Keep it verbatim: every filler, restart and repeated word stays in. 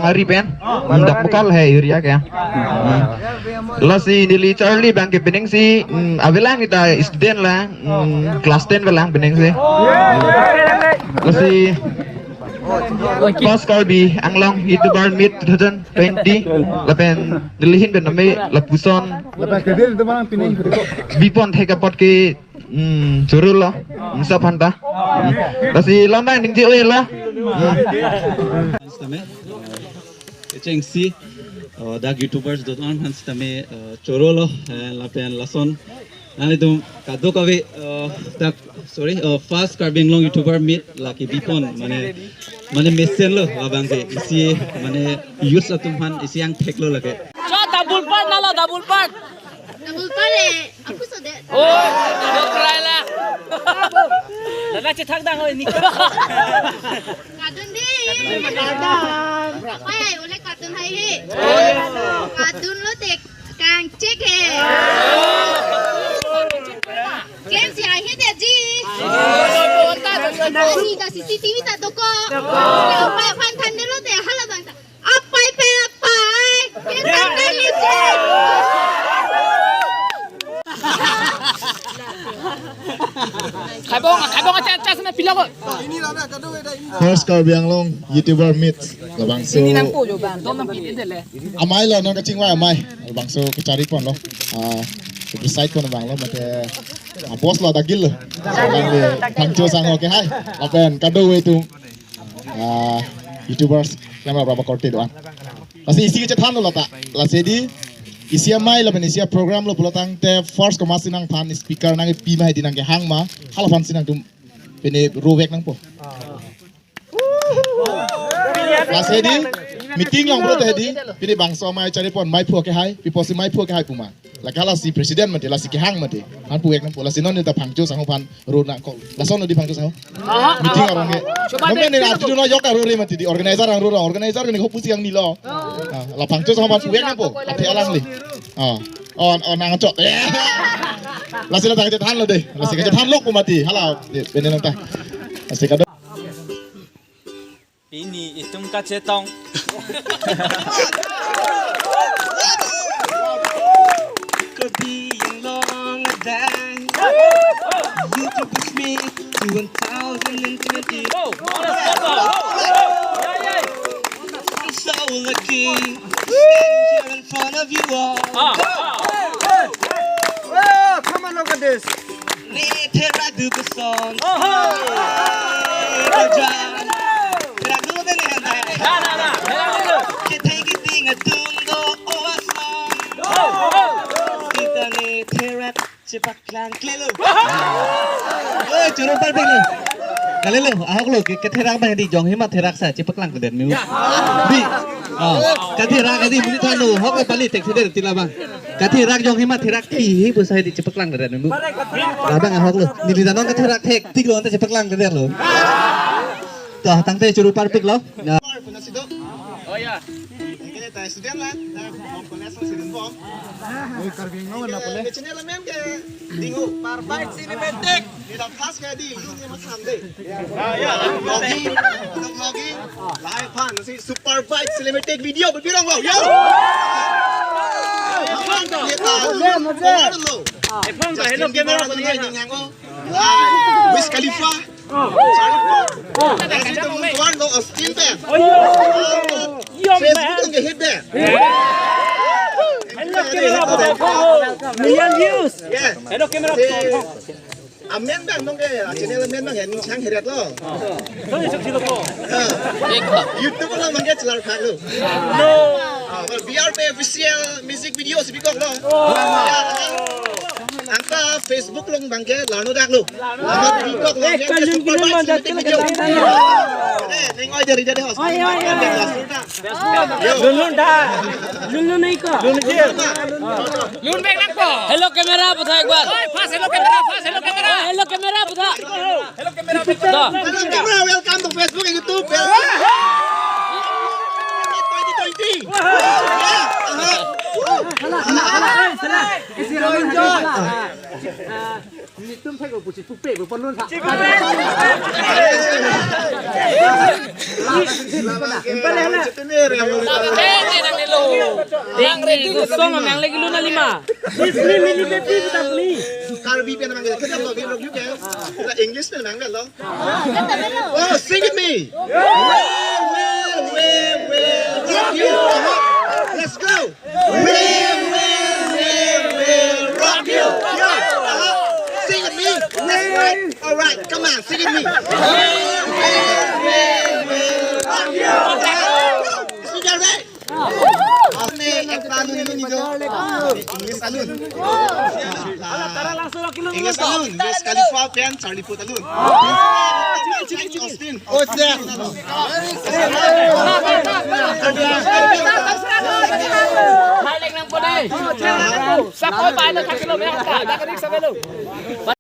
Ari pen. Hmm, dak mukal hai area ke. Hmm. Lasi neli Charlie abang ke penang si, hmm, avelang ita student la, hmm, class ten avelang penang si. Hmm. Lasi First Karbi Anglong YouTuber Meet two thousand twenty lapen neli ahin pen name lapuson Lapen kedil itu bang pini. Bipon thek apot ke, hmm, choro lo. Hmm, sa aphan ta. Hmm. Lasi lam abang ningje oi lo. Hmm. Tame. Kechengsi, uh, dak YouTubers dot on aphan sitame, uh, choro lo, eh, lapen lason. Nanglitum kadokave, uh, dak, sorry, uh, First Karbi Anglong YouTuber Meet lake bipon, mane, mane mesen lo labang ke, isi, mane youth atum aphan isi angthek lo lake. Cho, double part na lo, double part. Double part le, aku so de. Oh, double try la. Lala chethak dang oi ni. Kadun di. Kadun. Pai, ole kadun hai he. Kadun lo te kangchek he. Ken si ahi de ji. Kasi ka C C T V ta doko. Ya, pai aphan than de lo te hala bang ta. Apai pe apai. Ken than de lo ji. Khaibong, khaibong acha acha sana pilok. First Karbi Anglong YouTuber Meet labangso. Ini nang po jo bang, dom nang pit edele. Amei lo, non kachingvai amei. Labangso kachari pon lo. Ah, decide pon abang lo, mate, ah, boss lo dagil lo. Alangli Phangcho sangho ke hai. Lapen kadokave atum, ah, YouTubers, kelang arat korte do-an. Lasi isi kachethan lo lata. Lasi di isi amei lapen isi program lo pulo tangte first komatsi nangphan speaker nangkepi ma hedi nangkehang ma. Hala aphan si nangtum pine rovek nangpo. Lasi di meeting long pulote hedi, pine bangso amei chari pon, mei phu ke hai, pi apotsi mei phu ke hai pu ma. Lake lasi president mati, lasi kehang mati. Han puek nangpo, lasi non neta Phangcho sangho aphan ro nangkok. Lason lo di Phangcho sangho. Meeting arong ke. Coba deh, nonke ne coba. Arti dun lo yok aro re mati di organizer ang ro, organizer ne ho pusi ang ni lo. Ah, la Phangcho sangho aphan puek nangpo, athe alangli. Ah. On, on nangchot. Lasi la tang chethan lo de. Lasi kachethan lo pu mati. Hala, de, bene nang ta. Lasi kado. Pini itum kachetong. Could be a long day. You to push me to one thousand and twenty. I'm so lucky to stand here in front of you all. Oh, come on, look at this. Ne therak du koson. Oho. Therak du bene handa. Na, na, na. Therak du. Kethe kiting atum do o ason. Oho. Sita ne therak chepaklang klelo. Oi, choro parpik lo. Kalilo, ahok lo, ke, ketherak bang di jong hima therak sa chepaklang keden mi. Di. Oh, katherak di muni thanu, hok le pali tek seder tila bang. Katherak jong hima therak thi hi bu sai di chepaklang keder nunggu. Labang ahok lo. Neli danon katherak thek tik lo ante chepaklang keder lo. Toh tangte choro parpik lo. Ya. Oh ya. Ini ta student la. College student bom. Oi, Karbi Anglong na pole. Channel men ke dingu. Parbai Cinematic. Kita khas ke di lu ni masam de. Vlogging, vlogging. Live pan si Super Bike Cinematic Video berpirang wow. Yo. Aman kita. Lo. Efang dah hello Justin Bieber camera lagi ni yang oh. Live. Wiz Khalifa. Charlie Puth. Justin Bieber lo Austin Bieber. Yo, Facebook man. Lo ke hit Bieber. Hello camera. Million views. Yes. Hello camera. Amen bang nonke channel amen bang hen chang heret lo. Kami suk silo po. YouTube lo nonke chelar phak lo. No. Ah, well, B R P official music video si bikok lo. Ya, angka Facebook lo bangke lano dak lo. Lano bikok lo. Eh, nonke kalun super kilun bike manjat select video. Eh, neng oi dari jadi host. Oi, oi, oi. Lunlun da. Lunlun nahi ko. Lunlun je. Lunlun bek nangpo. Hello camera, puthak ek bar. Oi, fast hello camera, fast hello camera. Oi, hello camera, puthak. Hello camera, puthak. Hello camera, welcome to Facebook and YouTube. Twenty twenty. Yeah. Uh-huh. Enjoy, enjoy. Nitum thek pusi pupe bu ponlun tha. Deng, deng, deng, deng, lo. Deng, deng, kosong ang lagi lu na lima. Karbi pen mang, kita lo, lo, you can. Kita English pen mang lo. Oh, sing it me. We, we, we, we, rock you. Let's go. We will, we will rock you. Yo, uh-huh. Sing it me. That's right. All right, come on, sing it me. We will, we will rock you. Uh-huh. Sing it right. Apne ek alun ini do. English alun. English alun. West Khalifa pen Charlie Puth alun. Austin. Oh, sir. Harlek nang pode. Sako pai lo thakilo me hata. Dak rik samelo.